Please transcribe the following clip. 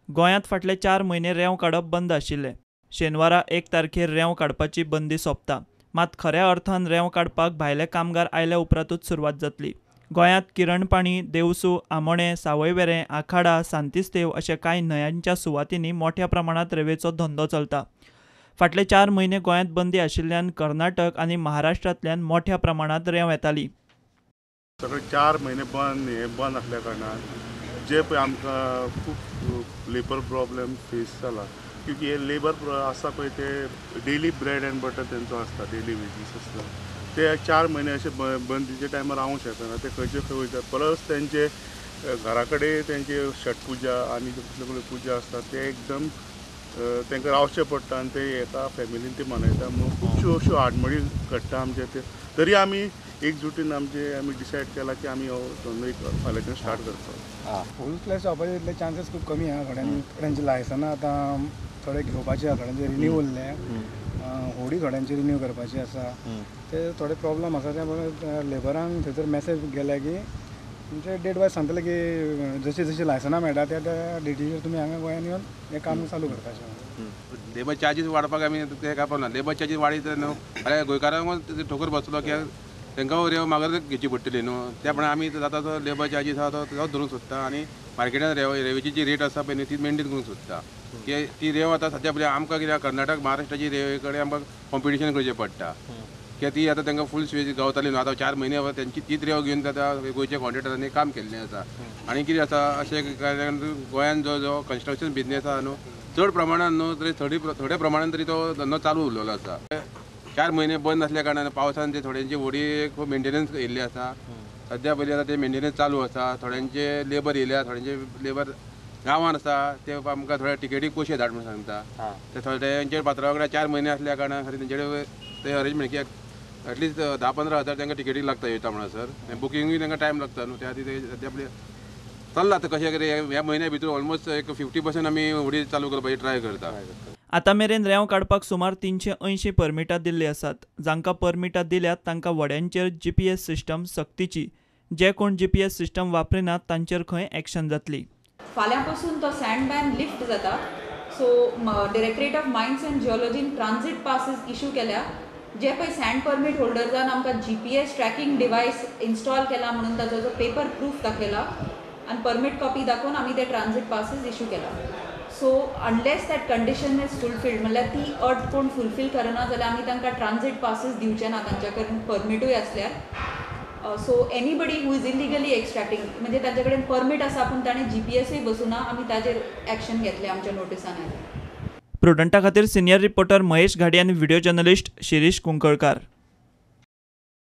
गोंयांत फाटले 4 म्हयने रेंव काडप बंद आशिल्लें. शेनवारा 1 तारखेर रेंव काडपाची बंदी सोंपता. मात खऱ्या अर्थान रेंव काडपाक भायले कामगार आयल्या उपरांतूच सुरवात जातली. गोंयांत किरणपाणी, देवसू, आमोणें, सावयवेरें, आखाडा, सांतिस्तेव अशा कांय न्हंयांच्या सुवातींनी मोठ्या प्रमाणांत रेंवेचो धंदो चलता. फाटले 4 म्हयने गोंयांत बंदी आशिल्ल्यान कर्नाटक आनी महाराष्ट्रांतल्यान मोठ्या प्रमाणांत रेंव येताली. सगळे 4 म्हयने बंद हे बंद आसल्या कारणान जे पळय आमकां खूब लेबर प्रॉब्लेम फेस जाला. क्योंकि हे लेबर आसा पळय ते डेली ब्रेड एंड बटर तेंचो आसता, डेली वेजीस आसता. ते 4 म्हयने अशे बंदीच्या टायमार रावंक शकना, ते खंयचे खंय वयतात. प्लस तेंचे घरा कडेन तेंचे छठ पुजा आनी कसल्यो कसल्यो पुजा आसता ते एकदम तांकां रावचें पडटा आनी ते एका फॅमिलीन ते मनयता. म्हणून खुबश्यो अश्यो आडमडी घडटा आमचे ते. तरी आमी एकजुटीन आमचे आमी डिसायड केला की आमी हो धंदो एक फाल्यांच्यान स्टार्ट करपाक. फूल फ्लॅश जावपाचे इतले चान्सीस खूब कमी आहा. थोड्यांनी थोड्यांची लायसनां आतां थोडे घेवपाचे आहा, थोड्यांचे रिन्यू उरले, होडी थोड्यांची रिन्यू करपाची आसा. ते थोडे प्रॉब्लम आसा. त्या मुळे लेबरांक थंयसर मॅसेज गेल्या की तुमचे डेट वायज सांगतले की जशी जशी लायसनां मेळटा त्या त्या डेटीचेर तुमी हांगा गोंयांत येवन हें काम चालू करपाचें. लेबर चार्जीस वाडपाक आमी ते काय पळोवना. लेबर चार्जीस वाडयत न्हू जाल्यार गोंयकारांक ठोकर बसतलो की तांकां रेंव मागीर घेवची पडटली न्हू. त्या प्रमाणे आमी जाता तो लेबर चार्जीस आसा तो धरूंक सोदता आनी मार्केटान रेंवेची जी रेट आसा पळय न्हू ती मेनटेन करूंक सोदता. की ती रेंव आतां सद्या पळय आमकां कित्याक कर्नाटक महाराष्ट्राची रेंवे कडेन आमकां कॉम्पिटिशन करचें पडटा. की ती आतां तांकां फूल स्वेज गावताली न्हू. आतां 4 म्हयने तेंची तीच रेंव घेवन आतां गोंयच्या कॉन्ट्रेक्टरांनी काम केल्लें आसा. आनी कितें आसा अशें गोंयान जो जो कन्स्ट्रक्शन बिजनेस आसा न्हू चड प्रमाणान न्हू तरी थोड्या प्रमाणान तरी तो धंदो चालू उरलेलो आसा. 4 म्हयने बंद आसल्या कारणान पावसान ते थोड्यांची होडी खूब मेंटेनन्स येयल्ली आसा. सद्या पयलीं आतां ते मेंटेनन्स चालू आसा. थोड्यांचे लेबर येयल्या, थोड्यांचे लेबर गांवान आसा. ते आमकां थोड्या टिकेटी पयशे धाड म्हणून सांगता. ते थोड्यांचे पात्रांवा कडेन 4 म्हयने आसल्या कारणान खातीर तेंचे कडेन ते अरेंजमेंट की एटलिस्ट 10-15 हजार तांकां टिकेटी लागता येता म्हणसर. बुकिंगूय तांकां टायम लागता न्हू. त्या खातीर ते सद्या पयलीं चल्ला आतां कशें कितें ह्या म्हयन्या भितर ऑलमोस्ट एक 50% आमी होडी चालू करपाची ट्राय करता. आतां मेरेन रेंव काडपाक सुमार 380 परमिटां दिल्लीं आसात. जांकां परमिटां दिल्यात तांकां व्हड्यांचेर GPS system सक्तीची. जे कोण GPS system वापरिनात तांचेर खंय एक्शन जातली. फाल्यां पासून तो सँड बॅन लिफ्ट जाता. So directorate of mines and जिओलॉजीन transit passes issue केल्या. जे पळय सँड परमीट होल्डर्सान आमकां GPS tracking डिवायस इन्स्टॉल केला म्हणून ताचो जो पेपर प्रूफ दाखयला आनी परमीट कॉपी दाखोवन आमी ते ट्रान्जीट पासीस इशू केला. So unless that condition is fulfilled, म्हणल्यार ती अट कोण फुलफील करना जाल्यार आमी तांकां ट्रान्जीट पासीस दिवचे ना तांच्या कडेन परमिटूय आसल्यार. So anybody who is illegally extracting, म्हणजे तांचे कडेन परमीट आसा पूण ताणें GPSूय बसूना, आमी ताजेर एक्शन घेतले आमच्या नोटिसान आयले. प्रुडंटा खातीर सिनियर रिपोर्टर महेश घाडी आनी व्हिडिओ जर्नलिस्ट शिरीष कुंकळकार.